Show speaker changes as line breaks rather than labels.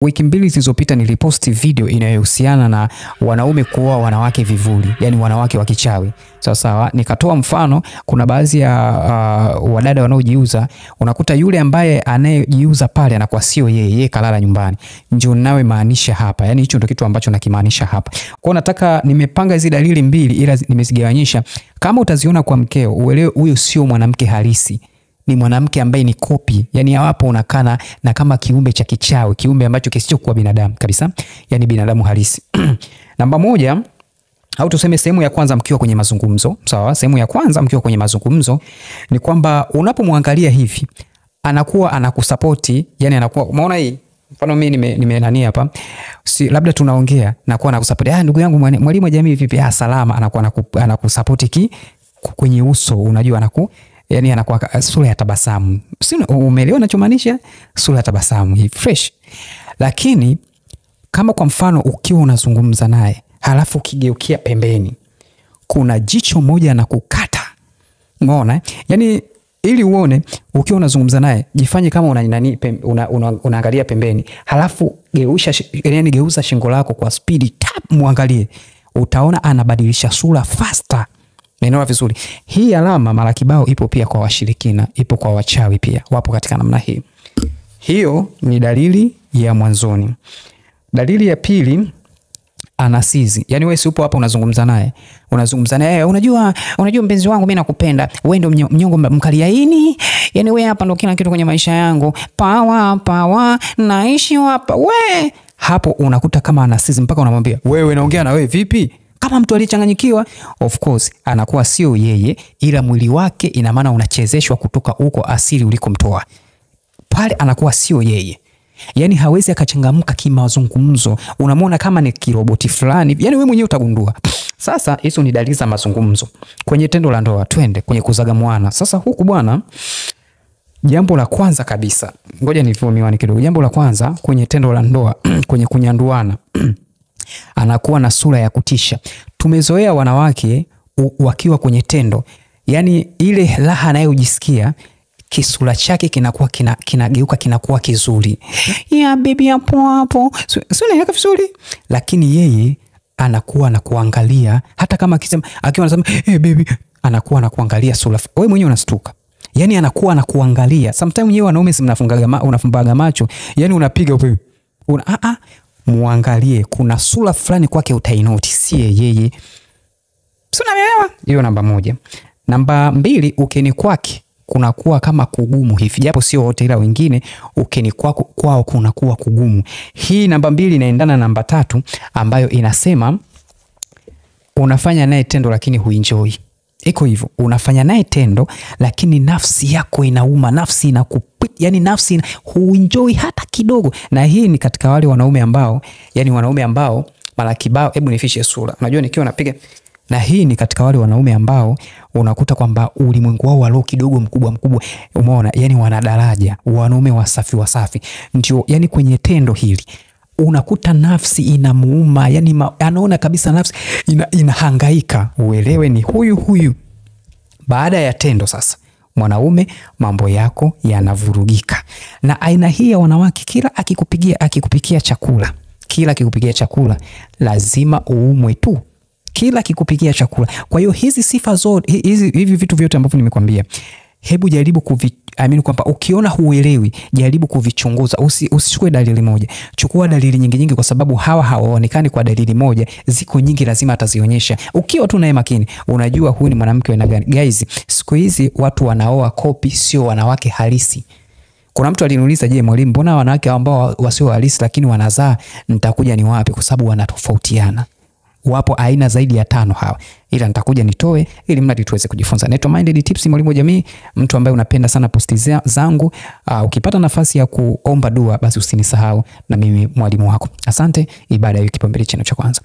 Wiki mbili zilizopita niliposti video inayohusiana na wanaume kuoa wanawake vivuli, yani wanawake wa kichawi. Sawa sawa, nikatoa mfano, kuna baadhi ya wadada wanaojiuza, unakuta yule ambaye anayejiuza pale anakuwa sio yeye, yeye kalala nyumbani. Ndio nawe maanisha hapa. Yani hicho ndio kitu ambacho nakimaanisha hapa. Kwa nataka nimepanga hizi dalili mbili ila nimezigawanyisha. Kama utaziona kwa mkeo, uelewe huyo sio mwanamke halisi. Ni mwanamke ambaye ni kopi. Yani hapo unakana na kama kiumbe cha kichawi, kiumbe ambacho kisichokuwa binadamu kabisa, yani binadamu halisi. Namba moja, au tuseme sehemu ya kwanza mkiwa kwenye mazungumzo, sawa? Sehemu ya kwanza mkiwa kwenye mazungumzo ni kwamba unapomwangalia hivi, anakuwa anakusapoti, yani anakuwa, umeona hii? Mfano mimi nime nani hapa? Si labda tunaongea na kuwa anakusupport. Ah, ndugu yangu mwalimu wa jamii vipi? Ah, salama. Anakuwa anakusupport ki kwenye uso, unajua anaku yani anakuwa sura ya tabasamu. Si umeelewa ninachomaanisha? Sura ya tabasamu hii fresh. Lakini kama kwa mfano ukiwa unazungumza naye, halafu ukigeukia pembeni, kuna jicho moja na kukata. Umeona? Yani ili uone ukiwa unazungumza naye, jifanye kama unaangalia pembeni, halafu geusha, yani geuza shingo lako kwa speed tap, muangalie. Utaona anabadilisha sura faster. Naelewa vizuri. Hii alama mara kibao ipo pia kwa washirikina, ipo kwa wachawi pia. Wapo katika namna hii. Hiyo ni dalili ya mwanzoni. Dalili ya pili, anasizi. Yaani wewe si upo hapa unazungumza naye. Unazungumza naye, unajua mpenzi wangu mimi nakupenda. Wewe ndio mnyongo mkaliaini. Yaani wewe hapa ndio kila kitu kwenye maisha yangu. Pawa pawa naishi hapa. We hapo unakuta kama anasizi mpaka unamwambia, "Wewe naongea na wewe vipi?" Kama mtu aliyechanganyikiwa, of course anakuwa sio yeye, ila mwili wake ina maana unachezeshwa kutoka huko asili ulikomtoa. Pale anakuwa sio yeye. Yani hawezi akachangamka kimazungumzo. Unamuona kama ni kiroboti fulani. Yani wewe mwenyewe utagundua. Sasa hizo ni dalili za mazungumzo. Kwenye tendo la ndoa, twende kwenye kuzaga mwana. Sasa huku bwana, jambo la kwanza kabisa. Ngoja nivue miwani kidogo. Jambo la kwanza kwenye tendo la ndoa, kwenye kunyanduana. Anakuwa na sura ya kutisha. Tumezoea wanawake wakiwa kwenye tendo, yani ile raha anayojisikia, kisura chake kinakuwa kinageuka kinakuwa kizuri. Ya baby hapo hapo. Sio unaweka vizuri. Lakini yeye anakuwa na kuangalia, hata kama akisema akiwa anasema hey baby, anakuwa na kuangalia sura. Wewe mwenyewe unastuka. Yani anakuwa na kuangalia. Sometimes yeye wanaume si mnafungaga unafumbaga macho. Yani unapiga upepo. Una muangalie, kuna sura fulani kwake utainoti, si yeye. Sio, unaelewa? Hiyo namba moja. Namba mbili, ukeni kwake kunakuwa kama kugumu hivi, japo sio wote ila wengine ukeni kwako kwao kunakuwa kugumu. Hii namba mbili inaendana na namba tatu ambayo inasema unafanya naye tendo lakini huenjoy. Iko hivyo, unafanya naye tendo lakini nafsi yako inauma, nafsi yani nafsi huenjoy hata kidogo. Na hii ni katika wale wanaume ambao, yani wanaume ambao mara kibao, hebu nifishe sura. Unajua nikiwa napiga. Na hii ni katika wale wanaume ambao unakuta kwamba ulimwengu wao wa roho kidogo mkubwa mkubwa. Umeona? Yani wana daraja, wanaume wasafi wasafi. Ndio, yani kwenye tendo hili unakuta nafsi inamuuma, yani anaona kabisa nafsi inahangaika. Uelewe ni huyu huyu. Baada ya tendo sasa, mwanaume mambo yako yanavurugika. Na aina hii ya wanawake, kila akikupikia chakula, kila akikupikia chakula lazima uumwe tu. Kila akikupikia chakula. Kwa hiyo hizi sifa zote, hivi vitu vyote ambavyo nimekwambia, hebu jaribu amini kwamba ukiona huelewi, jaribu kuvichunguza. Usichukue dalili moja. Chukua dalili nyingi nyingi, kwa sababu hawa hawaonekani kwa dalili moja, ziko nyingi lazima atazionyesha. Ukiwa tu naye makini, unajua huyu ni mwanamke wa aina gani. Guys, siku hizi watu wanaoa kopi, sio wanawake halisi. Kuna mtu aliniuliza, je, mwalimu, mbona wanawake ambao wasio halisi lakini wanazaa nitakuja ni wapi? Kwa sababu wanatofautiana. Wapo aina zaidi ya 5 hawa. Ila nitakuja nitoe ili mradi tuweze kujifunza. Naitwa Minded Tips, mwalimu wa jamii, mtu ambaye unapenda sana posti zangu. Ukipata nafasi ya kuomba dua basi usinisahau, na mimi mwalimu wako. Asante. Ibada hiyo kipaumbele chenu cha kwanza.